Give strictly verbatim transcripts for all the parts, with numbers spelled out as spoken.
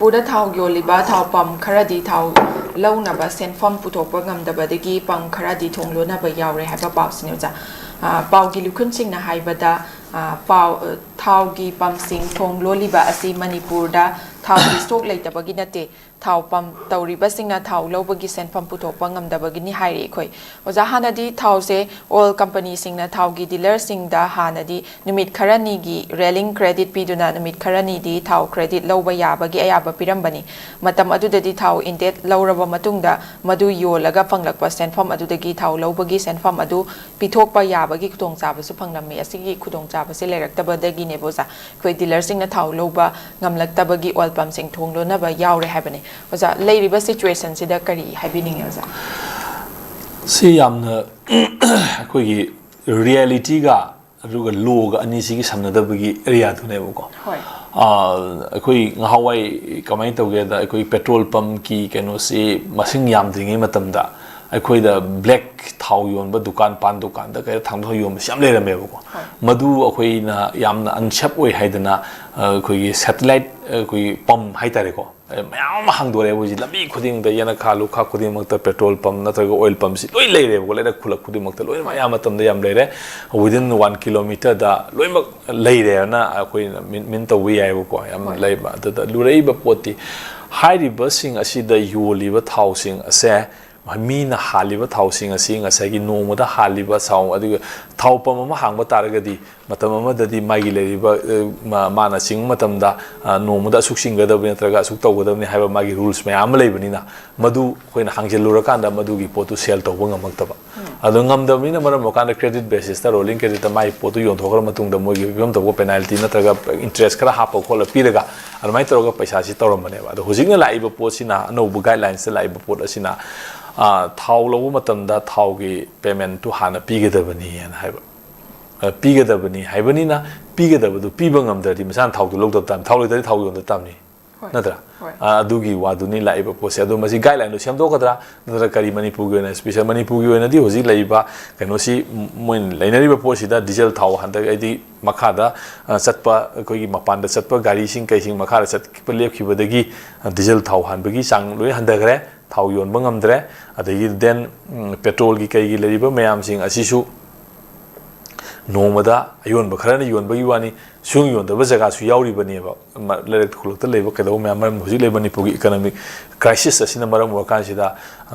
ꯃꯅꯤꯄꯨꯔꯗ ꯊꯥꯎ ꯌꯣꯜꯂꯤꯕ ꯊꯥꯎ ꯄꯝ ꯈꯔꯗꯤ ꯊꯥꯎ ꯂꯧꯅꯕ ꯁꯦꯟꯐꯝ ꯄꯨꯊꯣꯛꯄ ꯉꯝꯗꯕꯗꯒꯤ ꯄꯝ ꯈꯔꯗꯤ ꯊꯣꯡ ꯂꯣꯟꯅꯕ ꯌꯥꯎꯔꯦ ꯍꯥꯏꯕ ꯄꯥꯎꯁꯤꯅꯤ ꯑꯣꯖꯥ꯫ ꯑ, ꯄꯥꯎꯒꯤ ꯂꯨꯈꯨꯟꯁꯤꯡꯅ ꯍꯥꯏꯕꯗ, ꯑ, ꯄꯥꯎ, ꯑ, ꯊꯥꯎꯒꯤ ꯄꯝꯁꯤꯡ ꯊꯣꯡ ꯂꯣꯜꯂꯤꯕ ꯑꯁꯤ ꯃꯅꯤꯄꯨꯔꯗ ꯊꯥꯎꯒꯤ ꯁ꯭ꯇꯣꯛ ꯂꯩꯇꯕꯒꯤ ꯅꯠꯇꯦ, ꯊꯥꯎ ꯄꯝ ꯇꯧꯔꯤꯕꯁꯤꯡꯅ ꯊꯥꯎ ꯂꯧꯕꯒꯤ ꯁꯦꯟꯐꯝ ꯄꯨꯊꯣꯛꯄ ꯉꯝꯗꯕꯒꯤꯅꯤ ꯍꯥꯏꯔꯤ ꯑꯩꯈꯣꯏ꯫ ꯑꯣꯖꯥ, ꯍꯥꯟꯅꯗꯤ ꯊꯥꯎꯁꯦ ꯑꯣꯏꯜ ꯀꯝꯄꯅꯤꯁꯤꯡꯅ ꯊꯥꯎꯒꯤ ꯗꯤꯂꯔꯁꯤꯡꯗ ꯍꯥꯟꯅꯗꯤ ꯅꯨꯃꯤꯠ ꯈꯔꯅꯤꯒꯤ ꯔꯦꯂꯤꯡ ꯀ꯭ꯔꯦꯗꯤꯠ ꯄꯤꯗꯨꯅ ꯅꯨꯃꯤꯠ ꯈꯔꯅꯤꯗꯤ ꯊꯥꯎ ꯀ꯭ꯔꯦꯗꯤꯠ ꯂꯧꯕ ꯌꯥꯕꯒꯤ ꯑꯌꯥꯕ ꯄꯤꯔꯝꯕꯅꯤ꯫ ꯃꯇꯝ ꯑꯗꯨꯗꯗꯤ ꯊꯥꯎ ꯏꯟꯗꯦꯠ ꯂꯧꯔꯕ ꯃꯇꯨꯡꯗ ꯃꯗꯨ ꯌꯣꯜꯂꯒ ꯐꯪꯂꯛꯄ ꯁꯦꯟꯐꯝ ꯑꯗꯨꯗꯒꯤ ꯊꯥꯎ ꯂꯧꯕꯒꯤ ꯁꯦꯟꯐꯝ ꯑꯗꯨ ꯄꯤꯊꯣꯛꯄ ꯌꯥꯕꯒꯤ ꯈꯨꯗꯣꯡꯆꯥꯕꯁꯨ ꯐꯪꯂꯝꯃꯤ꯫ ꯑꯁꯤꯒꯤ ꯈꯨꯗꯣꯡꯆꯥꯕꯁꯦ ꯂꯩꯔꯛꯇꯕꯗꯒꯤꯅꯦꯕ ꯑꯣꯖꯥ, ꯑꯩꯈꯣꯏ ꯗꯤꯂꯔꯁꯤꯡꯅ ꯊꯥꯎ ꯂꯧꯕ ꯉꯝꯂꯛꯇꯕꯒꯤ ꯑꯣꯏꯜ ꯄꯝꯁꯤꯡ ꯊꯣꯡ ꯂꯣꯟꯅꯕ ꯌꯥꯎꯔꯦ ꯍꯥꯏꯕꯅꯤ꯫ ꯑꯣꯖꯥ, ꯂꯩꯔꯤꯕ ꯁꯤꯆꯨꯋꯦꯁꯟꯁꯤꯗ ꯀꯔꯤ ꯍꯥꯏꯕꯤꯅꯤꯡꯉꯤ ꯑꯣꯖꯥ? ꯁꯤ ꯌꯥꯝꯅ ꯑꯩꯈꯣꯏꯒꯤ ꯔꯤꯌꯦꯂꯤꯇꯤꯒ ꯑꯗꯨꯒ ꯂꯣꯒ ꯑꯅꯤꯁꯤꯒꯤ ꯁꯝꯅꯗꯕꯒꯤ ꯑꯦꯔꯤꯌꯥꯗꯨꯅꯦꯕꯀꯣ꯫ ꯍꯣꯏ꯫ ꯑꯥ, ꯑꯩꯈꯣꯏ ꯉꯍꯥꯟꯋꯥꯏ ꯀꯃꯥꯏꯅ ꯇꯧꯒꯦꯗ, ꯑꯩꯈꯣꯏ ꯄꯦꯇ꯭ꯔꯣꯜ ꯄꯝꯀꯤ ꯀꯩꯅꯣꯁꯤ ꯃꯁꯤꯡ ꯌꯥꯝꯗ꯭ꯔꯤꯉꯩ ꯃꯇꯝꯗ ꯑꯩꯈꯣꯏꯗ ꯕ꯭ꯂꯦꯛ ꯊꯥꯎ ꯌꯣꯟꯕ ꯗꯨꯀꯥꯟ, ꯄꯥꯟ ꯗꯨꯀꯥꯟꯗ ꯀꯩꯗ ꯊꯥꯡꯗꯣꯛꯑ ꯌꯣꯟꯕꯁꯤ ꯌꯥꯝ ꯂꯩꯔꯝꯃꯦꯕꯀꯣ꯫ ꯍꯣꯏ꯫ ꯃꯗꯨ ꯑꯩꯈꯣꯏꯅ ꯌꯥꯝꯅ ꯑꯟꯁꯦꯞ ꯑꯣꯏ ꯍꯥꯏꯗꯅ, ꯑ, ꯑꯩꯈꯣꯏꯒꯤ ꯁꯦꯇꯤꯂꯥꯏꯠ, ꯑꯩꯈꯣꯏꯒꯤ ꯄꯝ ꯍꯥꯏꯇꯥꯔꯦꯀꯣ, ꯃꯌꯥꯝ ꯑꯃ ꯍꯥꯡꯗꯣꯔꯛꯑꯦ ꯍꯧꯖꯤꯛ꯫ ꯂꯝꯕꯤ ꯈꯨꯗꯤꯡꯗ, ꯌꯦꯅꯈꯥ ꯂꯨꯈꯥ ꯈꯨꯗꯤꯡꯃꯛꯇ ꯄꯦꯇ꯭ꯔꯣꯜ ꯄꯝ ꯅꯠꯇ꯭ꯔꯒ ꯑꯣꯏꯜ ꯄꯝꯁꯤ ꯂꯣꯏ ꯂꯩꯔꯦꯕꯀꯣ꯫ ꯂꯩꯔꯛ ꯈꯨꯜꯂꯛ ꯈꯨꯗꯤꯡꯃꯛꯇ ꯂꯣꯏꯅꯃꯛ ꯑꯌꯥꯝꯕ ꯃꯇꯝꯗ ꯌꯥꯝ ꯂꯩꯔꯦ꯫ Within one kilometerꯗ ꯂꯣꯏꯅꯃꯛ ꯂꯩꯔꯦꯅ ꯑꯩꯈꯣꯏꯅ ꯃꯤꯟ, ꯃꯤꯟ ꯇꯧꯕ ꯌꯥꯏꯕꯀꯣ꯫ ꯌꯥꯝ ꯍꯣꯏ꯫ ꯂꯩꯕ꯫ ꯑꯗꯨꯗ ꯂꯨꯔꯛꯏꯕ ꯄꯣꯠꯇꯤ ꯍꯥꯏꯔꯤꯕꯁꯤꯡ ꯑꯁꯤꯗ ꯌꯣꯜꯂꯤꯕ ꯊꯥꯎꯁꯤꯡ ꯑꯁꯦ, ꯃꯤꯅ ꯍꯥꯜꯂꯤꯕ ꯊꯥꯎꯁꯤꯡ ꯑꯁꯤ ꯉꯁꯥꯏꯒꯤ ꯅꯣꯡꯃꯗ ꯍꯥꯜꯂꯤꯕ ꯊꯥꯎ, ꯑꯗꯨꯒ ꯊꯥꯎ ꯄꯝ ꯑꯃ ꯍꯥꯡꯕ ꯇꯥꯔꯒꯗꯤ ꯃꯇꯝ ꯑꯃꯗꯗꯤ ꯃꯥꯒꯤ ꯂꯩꯔꯤꯕ, ꯑ, ꯃꯥ-, ꯃꯥꯅ ꯆꯤꯡꯕ ꯃꯇꯝꯗ, ꯑ, ꯅꯣꯡꯃꯗ ꯑꯁꯨꯛ ꯆꯤꯡꯒꯗꯕꯅꯤ ꯅꯠꯇ꯭ꯔꯒ ꯑꯁꯨꯛ ꯇꯧꯒꯗꯕꯅꯤ ꯍꯥꯏꯕ ꯃꯥꯒꯤ ꯔꯨꯜꯁ ꯃꯌꯥꯝ ꯑꯃ ꯂꯩꯕꯅꯤꯅ, ꯃꯗꯨ ꯑꯩꯈꯣꯏꯅ ꯍꯥꯡꯖꯤꯜꯂꯨꯔꯀꯥꯟꯗ ꯃꯗꯨꯒꯤ ꯄꯣꯠꯇꯨ ꯁꯦꯜ ꯇꯧꯕ ꯉꯝꯃꯛꯇꯕ꯫ ꯑꯗꯣ ꯉꯝꯗꯕꯅꯤꯅ ꯃꯔꯝ ꯑꯣꯏꯔꯀꯥꯟꯗ ꯀ꯭ꯔꯦꯗꯤꯠ ꯕꯦꯁꯤꯁꯇ, ꯔꯣꯂꯤꯡ ꯀ꯭ꯔꯦꯗꯤꯠꯇ ꯃꯥꯒꯤ ꯄꯣꯠꯇꯨ ꯌꯣꯟꯊꯣꯛꯈ꯭ꯔ ꯃꯇꯨꯡꯗ ꯃꯣꯏꯒꯤ ꯄꯤꯐꯝ ꯊꯣꯛꯄ ꯄꯦꯅꯥꯜꯇꯤ ꯅꯠꯇ꯭ꯔꯒ ꯏꯟꯇꯔꯦꯁ ꯈꯔ ꯍꯥꯞꯄ ꯈꯣꯠꯂ ꯄꯤꯔꯒ ꯑꯗꯨꯃꯥꯏꯅ ꯇꯧꯔꯒ ꯄꯩꯁꯥꯁꯤ ꯇꯧꯔꯝꯕꯅꯦꯕ꯫ ꯑꯗꯣ ꯍꯧꯖꯤꯛꯅ ꯂꯥꯛꯏꯕ ꯄꯣꯠꯁꯤꯅ, ꯑꯅꯧꯕ ꯒꯥꯏꯗꯂꯥꯏꯟꯁꯇ ꯂꯥꯛꯏꯕ ꯄꯣꯠ ꯑꯁꯤꯅ, ꯑ, ꯊꯥꯎ ꯂꯧꯕ ꯃꯇꯝꯗ ꯊꯥꯎꯒꯤ ꯄꯦꯃꯦꯟꯠꯇꯨ ꯍꯥꯟꯅ ꯄꯤꯒꯗꯕꯅꯤ ꯍꯥꯏꯅ ꯍꯥꯏꯕ꯫ ꯑ, ꯄꯤꯒꯗꯕꯅꯤ ꯍꯥꯏꯕꯅꯤꯅ, ꯄꯤꯒꯗꯕꯗꯨ ꯄꯤꯕ ꯉꯝꯗ꯭ꯔꯗꯤ ꯃꯁꯥꯅ ꯊꯥꯎꯗꯨ ꯂꯧꯗꯕ ꯇꯥꯕꯅꯤ, ꯊꯥꯎ ꯂꯩꯇ꯭ꯔꯗꯤ ꯊꯥꯎ ꯌꯣꯟꯗꯕ ꯇꯥꯕꯅꯤ꯫ ꯅꯠꯇ꯭ꯔꯥ? ꯑꯗꯨꯒꯤ ꯋꯥꯗꯨꯅꯤ ꯂꯥꯛꯏꯕ ꯄꯣꯠꯁꯦ꯫ ꯑꯗꯣ ꯃꯁꯤ ꯒꯥꯏꯗꯂꯥꯏꯟꯗꯣ ꯁꯦꯝꯗꯣꯛꯀꯗ꯭ꯔꯥ, ꯅꯠꯇ꯭ꯔꯒ ꯀꯔꯤ ꯃꯅꯤꯄꯨꯔꯒꯤ ꯑꯣꯏꯅ ꯁ꯭ꯄꯦꯁꯦꯜ, ꯃꯅꯤꯄꯨꯔꯒꯤ ꯑꯣꯏꯅꯗꯤ ꯍꯧꯖꯤꯛ ꯂꯩꯔꯤꯕ ꯀꯩꯅꯣꯁꯤ, ꯃꯣꯏꯅ ꯂꯩꯅꯔꯤꯕ ꯄꯣꯠꯁꯤꯗ ꯗꯤꯖꯜ ꯊꯥꯎ ꯍꯟꯗꯛ ꯍꯥꯏꯗꯤ ꯃꯈꯥꯗ ꯆꯠꯄ, ꯑꯩꯈꯣꯏꯒꯤ ꯃꯄꯥꯟꯗ ꯆꯠꯄ ꯒꯥꯔꯤꯁꯤꯡ ꯀꯩꯁꯤꯡ ꯃꯈꯥꯗ ꯆꯠꯄ ꯂꯦꯞꯈꯤꯕꯗꯒꯤ ꯗꯤꯖꯜ ꯊꯥꯎ ꯍꯥꯟꯕꯒꯤ ꯆꯥꯡ ꯂꯣꯏ ꯍꯟꯊꯈ꯭ꯔꯦ, ꯊꯥꯎ ꯌꯣꯟꯕ ꯉꯝꯗ꯭ꯔꯦ꯫ ꯑꯗꯒꯤ ꯗꯦꯟ ꯄꯦꯇ꯭ꯔꯣꯜꯒꯤ ꯀꯩꯒꯤ ꯂꯩꯔꯤꯕ ꯃꯌꯥꯝꯁꯤꯡ ꯑꯁꯤꯁꯨ ꯅꯣꯡꯃꯗ ꯑꯌꯣꯟꯕ ꯈꯔꯅ ꯌꯣꯟꯕꯒꯤ ꯋꯥꯅꯤ, ꯁꯨꯡ ꯌꯣꯟꯗꯕ ꯖꯒꯥꯁꯨ ꯌꯥꯎꯔꯤꯕꯅꯦꯕ꯫ ꯂꯩꯔꯛ ꯈꯨꯜꯂꯛꯇ ꯂꯩꯕ ꯀꯩꯗꯧꯕ ꯃꯌꯥꯝ, ꯃꯔꯝ ꯍꯧꯖꯤꯛ ꯂꯩꯕ ꯃꯅꯤꯄꯨꯔꯒꯤ ꯏꯀꯅꯣꯃꯤꯛ ꯀ꯭ꯔꯥꯏꯁꯤꯁ ꯑꯁꯤꯅ ꯃꯔꯝ ꯑꯣꯏꯔꯀꯥꯟꯁꯤꯗ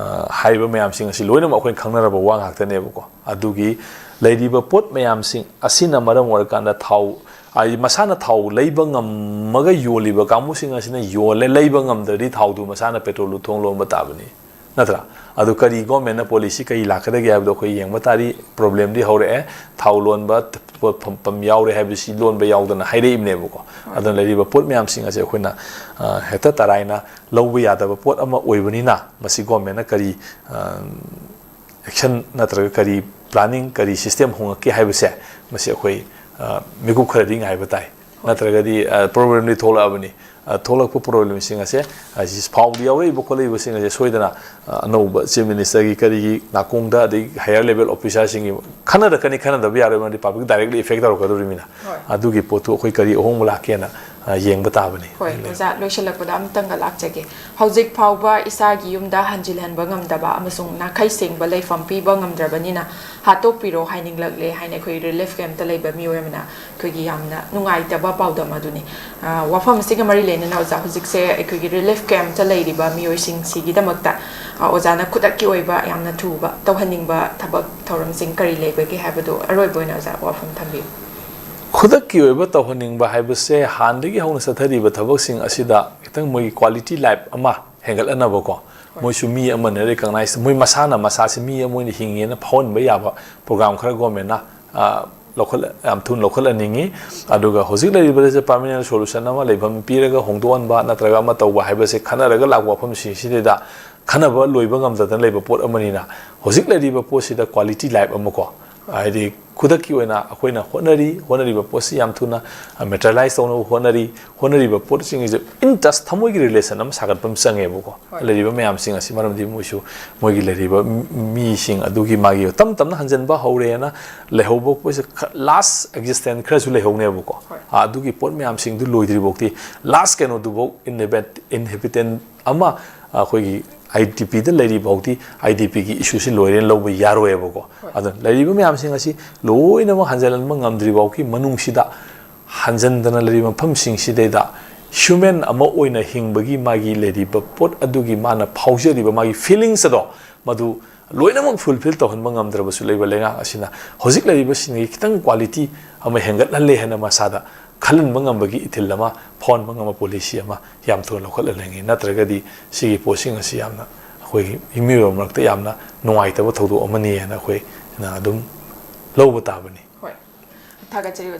ꯍꯥꯏꯔꯤꯕ ꯃꯌꯥꯝꯁꯤꯡ ꯑꯁꯤ ꯂꯣꯏꯅꯃꯛ ꯑꯩꯈꯣꯏꯅ ꯈꯪꯅꯔꯕ ꯋꯥ ꯉꯥꯛꯇꯅꯦꯕꯀꯣ꯫ ꯑꯗꯨꯒꯤ ꯂꯩꯔꯤꯕ ꯄꯣꯠ ꯃꯌꯥꯝꯁꯤꯡ ꯑꯁꯤꯅ ꯃꯔꯝ ꯑꯣꯏꯔꯀꯥꯟꯗ ꯊꯥꯎ, ꯍꯥꯏꯗꯤ ꯃꯁꯥꯅ ꯊꯥꯎ ꯂꯩꯕ ꯉꯝꯃꯒ ꯌꯣꯜꯂꯤꯕ ꯀꯥꯡꯕꯨꯁꯤꯡ ꯑꯁꯤꯅ ꯌꯣꯜꯂꯦ, ꯂꯩꯕ ꯉꯝꯗ꯭ꯔꯗꯤ ꯊꯥꯎꯗꯨ ꯃꯁꯥꯅ ꯄꯦꯇ꯭ꯔꯣꯜꯗꯨ ꯊꯣꯡ ꯂꯣꯟꯕ ꯇꯥꯕꯅꯤ, ꯅꯠꯇ꯭ꯔꯥ? ꯑꯗꯨ ꯀꯔꯤ ꯒꯣꯔꯃꯦꯟꯅ ꯄꯣꯂꯤꯁꯤ ꯀꯔꯤ ꯂꯥꯛꯀꯗꯒꯦ ꯍꯥꯏꯕꯗꯣ ꯑꯩꯈꯣꯏ ꯌꯦꯡꯕ ꯇꯥꯔꯤ꯫ ꯄ꯭ꯔꯣꯕ꯭ꯂꯦꯝꯗꯤ ꯍꯧꯔꯛꯑꯦ, ꯊꯥꯎ ꯂꯣꯟꯕ ꯄ-, ꯄ-, ꯄꯝ ꯌꯥꯎꯔꯦ ꯍꯥꯏꯕꯁꯤ ꯂꯣꯟꯕ ꯌꯥꯎꯗꯅ ꯍꯥꯏꯔꯛꯏꯕꯅꯦꯕꯀꯣ꯫ ꯑꯗꯨꯅ ꯂꯩꯔꯤꯕ ꯄꯣꯠ ꯃꯌꯥꯝꯁꯤꯡ ꯑꯁꯦ ꯑꯩꯈꯣꯏꯅ ꯍꯦꯛꯇ ꯇꯔꯥꯏꯅ ꯂꯧꯕ ꯌꯥꯗꯕ ꯄꯣꯠ ꯑꯃ ꯑꯣꯏꯕꯅꯤꯅ, ꯃꯁꯤ ꯒꯣꯔꯃꯦꯟꯅ ꯀꯔꯤ ꯑꯦꯛꯁꯟ ꯅꯠꯇ꯭ꯔꯒ ꯀꯔꯤ ꯄ꯭ꯂꯥꯅꯤꯡ, ꯀꯔꯤ ꯁꯤꯁꯇꯦꯝ ꯍꯣꯡꯉꯛꯀꯦ ꯍꯥꯏꯕꯁꯦ, ꯃꯁꯤ ꯑꯩꯈꯣꯏ ꯃꯤꯀꯨꯞ ꯈꯔꯗꯤ ꯉꯥꯏꯕ ꯇꯥꯏ꯫ ꯅꯠꯇ꯭ꯔꯒꯗꯤ ꯄ꯭ꯔꯣꯕ꯭ꯂꯦꯝꯗꯤ ꯊꯣꯛꯂꯛꯑꯕꯅꯤ꯫ ꯊꯣꯛꯂꯛꯄ ꯄ꯭ꯔꯣꯕ꯭ꯂꯦꯝꯁꯤꯡ ꯑꯁꯦ, ꯐꯥꯎꯗ ꯌꯥꯎꯔꯛꯏꯕ ꯈꯣꯠꯂꯛꯏꯕꯁꯤꯡ ꯑꯁꯦ ꯁꯣꯏꯗꯅ ꯑꯅꯧꯕ ꯆꯤꯐ ꯃꯤꯅꯤꯁꯇꯔꯒꯤ ꯀꯔꯤꯒꯤ ꯅꯥꯀꯣꯡꯗ, ꯑꯗꯩ ꯍꯥꯏꯌꯔ ꯂꯦꯚꯦꯜ ꯑꯣꯐꯤꯁꯔꯁꯤꯡꯒꯤ ꯈꯟꯅꯔꯛꯀꯅꯤ, ꯈꯟꯅꯗꯕ ꯌꯥꯔꯣꯏ, ꯃꯔꯝꯗꯤ ꯄꯕ꯭ꯂꯤꯛ ꯗꯥꯏꯔꯦꯛꯂꯤ ꯏꯐꯦꯛ ꯇꯧꯔꯛꯀꯗꯧꯔꯤꯕꯅꯤꯅ꯫ ꯑꯗꯨꯒꯤ ꯄꯣꯠꯇꯨ ꯑꯩꯈꯣꯏ ꯀꯔꯤ ꯑꯍꯣꯡꯕ ꯂꯥꯛꯀꯦꯅ ꯌꯦꯡꯕ ꯇꯥꯕꯅꯤ꯫ ꯍꯣꯏ, ꯑꯣꯖꯥ, ꯂꯣꯏꯁꯤꯜꯂꯛꯄꯗ ꯑꯃꯇꯪꯒ ꯂꯥꯛꯆꯒꯦ꯫ ꯍꯧꯖꯤꯛ ꯐꯥꯎꯕ ꯏꯁꯥꯒꯤ ꯌꯨꯝꯗ ꯍꯟꯖꯤꯜꯍꯟꯕ ꯉꯝꯗꯕ ꯑꯃꯁꯨꯡ ꯅꯥꯈꯩ ꯁꯦꯡꯕ ꯂꯩꯐꯝ ꯄꯤꯕ ꯉꯝꯗ꯭ꯔꯕꯅꯤꯅ ꯍꯥꯠꯇꯣꯛꯄꯤꯔꯣ ꯍꯥꯏꯅꯤꯡꯂꯛꯂꯦ ꯍꯥꯏꯅ ꯑꯩꯈꯣꯏ ꯔꯤꯂꯤꯐ ꯀꯦꯝꯞꯇ ꯂꯩꯕ ꯃꯤꯑꯣꯏ ꯑꯃꯅ ꯑꯩꯈꯣꯏꯒꯤ ꯌꯥꯝꯅ ꯅꯨꯡꯉꯥꯏꯇꯕ ꯄꯥꯎꯗꯝ ꯑꯗꯨꯅꯤ꯫ ꯋꯥꯐꯝ ꯑꯁꯤꯒ ꯃꯔꯤ ꯂꯩꯅꯅ ꯑꯣꯖꯥ, ꯍꯧꯖꯤꯛꯁꯦ ꯑꯩꯈꯣꯏꯒꯤ ꯔꯤꯂꯤꯐ ꯀꯦꯝꯞꯇ ꯂꯩꯔꯤꯕ ꯃꯤꯑꯣꯏꯁꯤꯡꯁꯤꯒꯤꯗꯃꯛꯇ ꯑꯣꯖꯥꯅ ꯈꯨꯗꯛꯀꯤ ꯑꯣꯏꯕ ꯌꯥꯝꯅ ꯊꯨꯕ ꯇꯧꯍꯟꯅꯤꯡꯕ ꯊꯕꯛ ꯊꯧꯔꯝꯁꯤꯡ ꯀꯔꯤ ꯂꯩꯕꯒꯦ ꯍꯥꯏꯕꯗꯨ ꯑꯔꯣꯏꯕ ꯑꯣꯏꯅ ꯑꯣꯖꯥ ꯋꯥꯐꯝ ꯊꯝꯕꯤꯌꯨ꯫ ꯈꯨꯗꯛꯀꯤ ꯑꯣꯏꯕ ꯇꯧꯍꯟꯅꯤꯡꯕ ꯍꯥꯏꯕꯁꯦ ꯍꯥꯟꯅꯗꯒꯤ ꯍꯧꯅ ꯆꯠꯊꯔꯤꯕ ꯊꯕꯛꯁꯤꯡ ꯑꯁꯤꯗ ꯈꯤꯇꯪ ꯃꯣꯏꯒꯤ ꯀ꯭ꯋꯥꯂꯤꯇꯤ ꯂꯥꯏꯐ ꯑꯃ ꯍꯦꯟꯒꯠꯍꯟꯅꯕꯀꯣ꯫ ꯃꯣꯏꯁꯨ ꯃꯤ ꯑꯃꯅ ꯔꯤꯀꯛꯅꯥꯏꯁ, ꯃꯣꯏ ꯃꯁꯥꯅ ꯃꯁꯥꯁꯤ ꯃꯤ ꯑꯃ ꯑꯣꯏꯅ ꯍꯤꯡꯉꯦꯅ ꯐꯥꯎꯍꯟꯕ ꯌꯥꯕ ꯄ꯭ꯔꯣꯒ꯭ꯔꯥꯝ ꯈꯔ ꯒꯣꯔꯃꯦꯟꯅ ꯂꯧꯈꯠ-, ꯌꯥꯝ ꯊꯨꯅ ꯂꯧꯈꯠꯍꯟꯅꯤꯡꯉꯤ꯫ ꯑꯗꯨꯒ ꯍꯧꯖꯤꯛ ꯂꯩꯔꯤꯕꯗꯁꯨ ꯄꯥꯔꯃꯤꯅꯦꯟ ꯁꯣꯂꯨꯁꯟ ꯑꯃ, ꯂꯩꯐꯝ ꯄꯤꯔꯒ ꯍꯣꯡꯗꯣꯛꯍꯟꯕ ꯅꯠꯇ꯭ꯔꯒ ꯑꯃ ꯇꯧꯕ ꯍꯥꯏꯕꯁꯦ ꯈꯟꯅꯔꯒ ꯂꯥꯛꯄ ꯋꯥꯐꯝꯁꯤꯡꯁꯤꯗꯩꯗ ꯈꯟꯅꯕ ꯂꯣꯏꯕ ꯉꯝꯗꯗꯅ ꯂꯩꯕ ꯄꯣꯠ ꯑꯃꯅꯤꯅ, ꯍꯧꯖꯤꯛ ꯂꯩꯔꯤꯕ ꯄꯣꯠꯁꯤꯗ ꯀ꯭ꯋꯥꯂꯤꯇꯤ ꯂꯥꯏꯐ ꯑꯃꯀꯣ, ꯍꯥꯏꯗꯤ ꯈꯨꯗꯛꯀꯤ ꯑꯣꯏꯅ ꯑꯩꯈꯣꯏꯅ ꯍꯣꯠꯅꯔꯤ꯫ ꯍꯣꯠꯅꯔꯤꯕ ꯄꯣꯠꯁꯤ ꯌꯥꯝ ꯊꯨꯅ ꯃꯦꯇꯔꯤꯌꯦꯂꯥꯏꯁ ꯇꯧꯅꯕ ꯍꯣꯠꯅꯔꯤ꯫ ꯍꯣꯠꯅꯔꯤꯕ ꯄꯣꯠꯁꯤꯡ ꯑꯁꯤ ꯏꯟ ꯇꯆ, ꯊꯃꯣꯏꯒꯤ ꯔꯤꯂꯦꯁꯟ ꯑꯃ ꯁꯥꯒꯠꯄ ꯑꯃ ꯆꯪꯉꯦꯕꯀꯣ꯫ ꯂꯩꯔꯤꯕ ꯃꯌꯥꯝꯁꯤꯡ ꯑꯁꯤ, ꯃꯔꯝꯗꯤ ꯃꯣꯏꯁꯨ ꯃꯣꯏꯒꯤ ꯂꯩꯔꯤꯕ ꯃꯤꯁꯤꯡ ꯑꯗꯨꯒꯤ ꯃꯥꯒꯤ ꯇꯞ ꯇꯞꯅ ꯍꯟꯖꯤꯟꯕ ꯍꯧꯔꯦꯅ ꯂꯩꯍꯧꯕ ꯄꯣꯠꯁꯦ, ꯂꯥꯁ ꯑꯦꯛꯖꯤꯁꯇꯦꯟ ꯈꯔꯁꯨ ꯂꯩꯍꯧꯅꯦꯕꯀꯣ꯫ ꯑꯗꯨꯒꯤ ꯄꯣꯠ ꯃꯌꯥꯝꯁꯤꯡꯗꯨ ꯂꯣꯏꯗ꯭ꯔꯤꯐꯥꯎꯗꯤ, ꯂꯥꯁ ꯀꯩꯅꯣꯗꯨꯐꯥꯎ ꯏꯟꯍꯦꯕꯤꯇꯦꯟ ꯑꯃ ꯑꯩꯈꯣꯏꯒꯤ ꯑꯥꯏ ꯗꯤ ꯄꯤꯗ ꯂꯩꯔꯤ ꯐꯥꯎꯗꯤ ꯑꯥꯏ ꯗꯤ ꯄꯤꯒꯤ ꯏꯁꯨꯁꯤ ꯂꯣꯏꯔꯦꯅ ꯂꯧꯕ ꯌꯥꯔꯣꯏꯕꯀꯣ꯫ ꯑꯗꯨꯅ ꯂꯩꯔꯤꯕ ꯃꯌꯥꯝꯁꯤꯡ ꯑꯁꯤ ꯂꯣꯏꯅꯃꯛ ꯍꯟꯖꯤꯜꯍꯟꯕ ꯉꯝꯗ꯭ꯔꯤ ꯐꯥꯎꯒꯤ ꯃꯅꯨꯡꯁꯤꯗ, ꯍꯟꯖꯤꯟꯗꯅ ꯂꯩꯔꯤꯕ ꯃꯐꯝꯁꯤꯡꯁꯤꯗꯩꯗ ꯍ꯭ꯌꯨꯃꯦꯟ ꯑꯃ ꯑꯣꯏꯅ ꯍꯤꯡꯕꯒꯤ ꯃꯥꯒꯤ ꯂꯩꯔꯤꯕ ꯄꯣꯠ ꯑꯗꯨꯒꯤ ꯃꯥꯅ ꯐꯥꯎꯖꯔꯤꯕ ꯃꯥꯒꯤ ꯐꯤꯂꯤꯡꯁ ꯑꯗꯣ, ꯃꯗꯨ ꯂꯣꯏꯅꯃꯛ ꯐꯨꯜꯐꯤꯜ ꯇꯧꯍꯟꯕ ꯉꯝꯗ꯭ꯔꯕꯁꯨ ꯂꯩꯕ ꯂꯩꯉꯥꯛ ꯑꯁꯤꯅ ꯍꯧꯖꯤꯛ ꯂꯩꯔꯤꯕꯁꯤꯡꯒꯤ ꯈꯤꯇꯪ ꯀ꯭ꯋꯥꯂꯤꯇꯤ ꯑꯃ ꯍꯦꯟꯒꯠꯍꯜꯂꯦ ꯍꯥꯏꯅ ꯃꯁꯥꯗ ꯈꯜꯍꯟꯕ ꯉꯝꯕꯒꯤ ꯏꯊꯤꯜ ꯑꯃ ꯐꯥꯎꯍꯟꯕ ꯉꯝꯕ ꯄꯣꯂꯤꯁꯤ ꯑꯃ ꯌꯥꯝ ꯊꯨꯅ ꯂꯧꯈꯠꯍꯟꯅꯤꯡꯉꯤ꯫ ꯅꯠꯇ꯭ꯔꯒꯗꯤ ꯁꯤꯒꯤ ꯄꯣꯠꯁꯤꯡ ꯑꯁꯤ ꯌꯥꯝꯅ ꯑꯩꯈꯣꯏꯒꯤ ꯃꯤꯑꯣꯏꯕ ꯃꯔꯛꯇ ꯌꯥꯝꯅ ꯅꯨꯡꯉꯥꯏꯇꯕ ꯊꯧꯗꯣꯛ ꯑꯃꯅꯤ ꯍꯥꯏꯅ ꯑꯩꯈꯣꯏꯅ ꯑꯗꯨꯝ ꯂꯧꯕ ꯇꯥꯕꯅꯤ꯫ ꯍꯣꯏ, ꯊꯥꯒꯠꯆꯔꯤ ꯑꯣꯖꯥ꯫